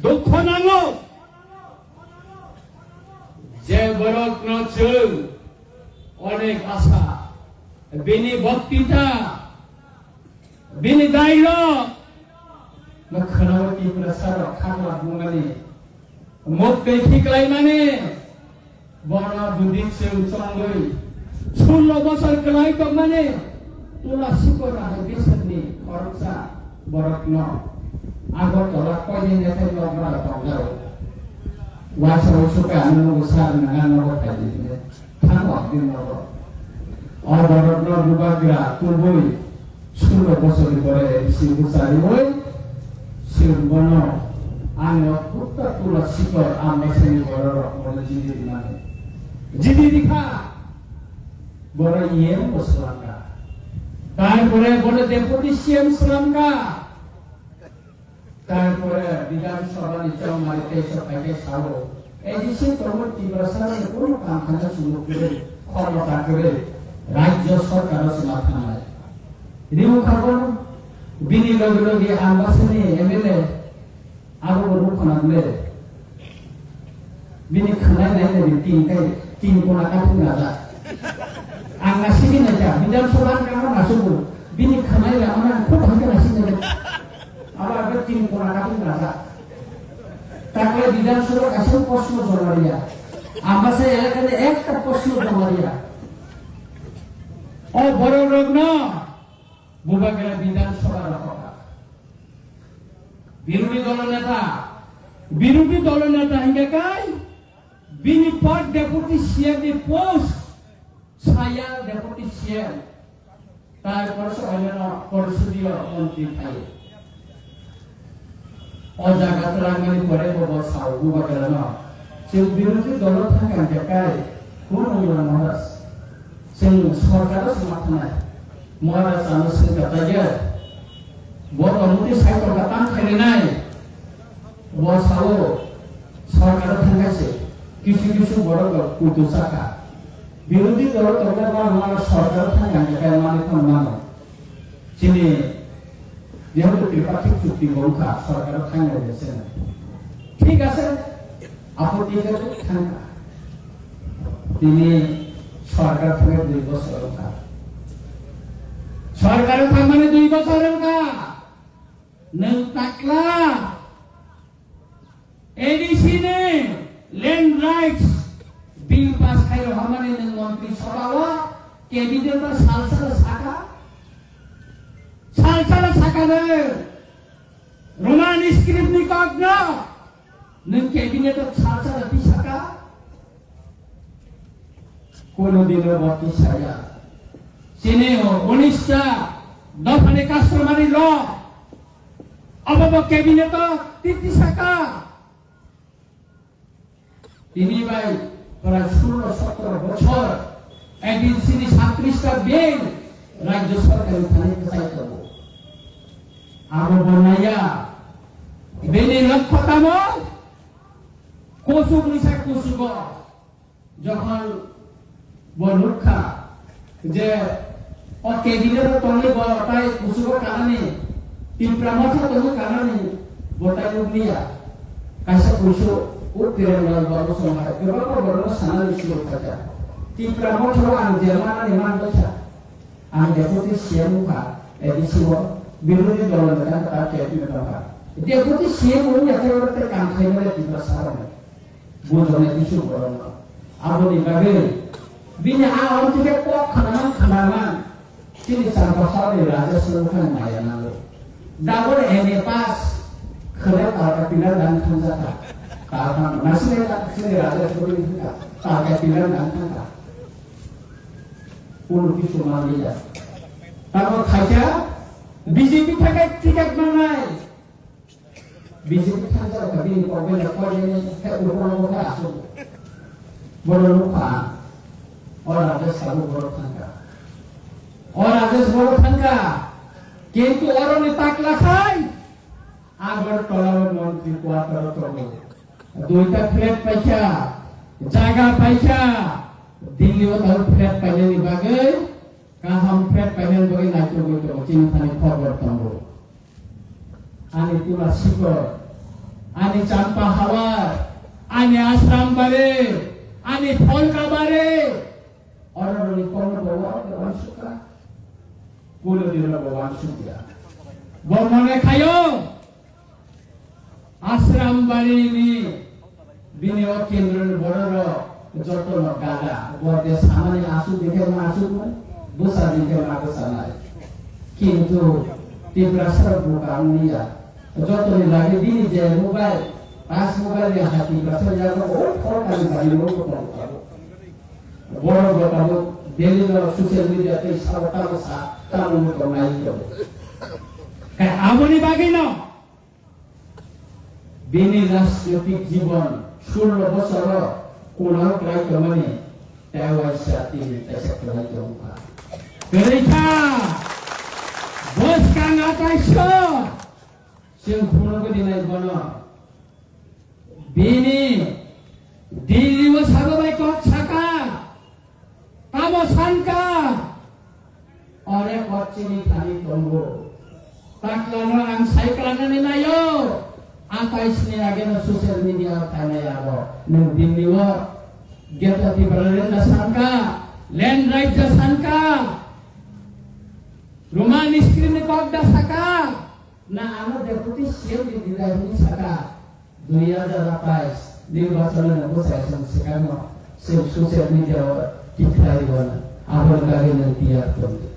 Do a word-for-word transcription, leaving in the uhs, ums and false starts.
Dukho nango je borokno chwng onek asa, bini boktita, bini dialogue no khwnao Tiprasa rok khakla bumani, muktwi khiklaimani, bono budi chwng chongwi sullo bosor kwlai tongmani Tula Sikor Raja Biswkni khoroksa borokno Agartala koini nethai nokbar tongjao. Waisa usukai ano nugo sar nanga nogo phaidi hwnwi thango abdi nogo. O borokno bubagra tubui sullo bosorni pore bisi bwchariui swrwng bono, "Ang o kutta Tula Sikor Ambasani bororok bono jidi rwmani." Jidi rikha, bono E M bo swlamkha. Tarpore bono Deputy C M swlamkha. Tarpore Bidhan Sabha ni chongmari tei sophai khe sao, A D C tongwi Tiprasa ni kunu kamphaino sumuk kwrwi, khoroksa kwrwi, Rajya Sarkar o se ma thangnai. Riu kha bono, bini logi logi Ambasani M L A abo bo rukha na le. Bini khwnai nai nai tin kai, tin kona kathung raja. Ang na sini na ja, Bidhan Sabha ni kama na subu. Bini khwnai la mana khub hangke na sini na. Aba abe tin kona kathung raja. Takle Bidhan Sabha kaisa proshno jomariya. Ambasa elaka de ekta proshno jomariya. O borok rokno bubagra Bidhan Sabha rokha. Birodhi dolo neta, birodhi dolo neta hingke kai, bini pod deputy C M ni post, saya deputy C M, tai porso oinano porsodio montri thai. O jaga twlangmani pore bo bo sao bubagrano. Chwng birodhi dolo thangkha hingke kai, kunu mura Maharaj. Chwng sorkaro se ma thangnai. Maharaj ano swngkha taiya. Bo tongmwtwi sai tongkha tang khainai. Bo sao sorkaro thangkha se. Kisu kisu borok rok kutu sakha. Birodhi dolo tongkha ma ma sorkaro thangkha hingke kai manwi phano mano. Chini jehetu tripartite chukti bo wngkha, sorkar o thangna rwse na. Thik ase, apotti khe thangkha. Tini sorkar thangna dui bosor wngkha. Sorkar o thangmani dui bosor wngkha. Nwng takla A D C ni land rights bill pass khai rw hamani nwng montri sabha o cabinet o sal sal saka, sal sal saka nwng Roman script ni kok no nwng cabinet o sal sal pi saka. Kono dino bo tisaya. Chini o unis ta dophani customary law. Abo bo cabinet o titi saka. Tini bai prai sullo sotro bochor A D C ni satris ta bill Rajya Sarkar ni thani kwchai tongo. Abo bo naya bini lokho tamo kusuk ni sa kusugo. Jokhon bo nukha je o cabinet o tongwi bo tai kuchugo kanani, Tipra Motha tongwi kanani bo tai nukliya. Kaisa kuchuk o Kiran Lal Babu song hai kwbangma borokno sanani sugo khaja. Tipra Motha o ang je manani manbaisa. Ang deputy C M wngkha, A D C o, birodhi dol ni kanta ta khe twi tongkha. Deputy C M wngya khe oro tei kam khaimani Tiprasa rokni. Bujoknai bisu borokno. Aboni bagwi bini a oro twi khe kok khnaman khnaman. Chini Champasarni Raja Songkhan maya nango. Dabor M A pass khwlai talka pillar dan thangjak kha. Talka nasile chini Raja Songkhan talka pillar dan thangkha. Kunu kisu manliya. Tamo khaikha B J P thangkhe ticket mangnai. B J P thangkhe bini kokbai na koini he ukhungo khe asuk. Bono nukha. O Rajesh sabu borok thangkha. O Rajesh borok thangkha. Kintu oroni takla khai. Agartala o montri quarter o tongo. Duita flat paikha, jaga paikha, Delhi o tamo flat painani bagwi, kaham flat painani bagwi naichogwi tongo, chini thani khobor tongo. Ani Tula Sikor, Ani Champa Hawar, ani Ashram Bari, ani Pholka Bari, ororoni kokno bo wa-, wansukha. Kuno dino bo wansukya. Bo mone khayo, Ashram Bari ni bini o kendro ni borok rok joto no gaga. Bo de samani asuk dikhe ma asuk nai, bwsa dikhe ma bwsa nai. Kintu Tiprasa rok bo kamu niya. Joto ni lage bini je mobile, pas mobile ni hati Tiprasa ya ko o phone kani bari mo ko tong. Borok rok abo daily no social media tei sabo tamo sa, tamo mo tong nai ko. Kai aboni bagwi no bini rajnitik jibon sullo bosoro kunao kwlai tongmani tei waisa tini kaisa kwlai tongkha. Kwrwi kha, bwskang ataisho chwng phunugwi rinai bono. Bini Delhi o sago bai kok saka, tamo sanka, ore kok chini thani tongo. Taklano ang sai klanani nayo, atais ni age no social media o thanai abo. Nwng Delhi o Greater Tipraland da sanka, land right da sanka, Roman script ni kok da saka, na ano Deputy C M ni dida hini saka, dui hajar atais nirbachon no bwsai song swkang no se social media o tikhlai wana, abo ni bagwi nwng tiyar tongdi.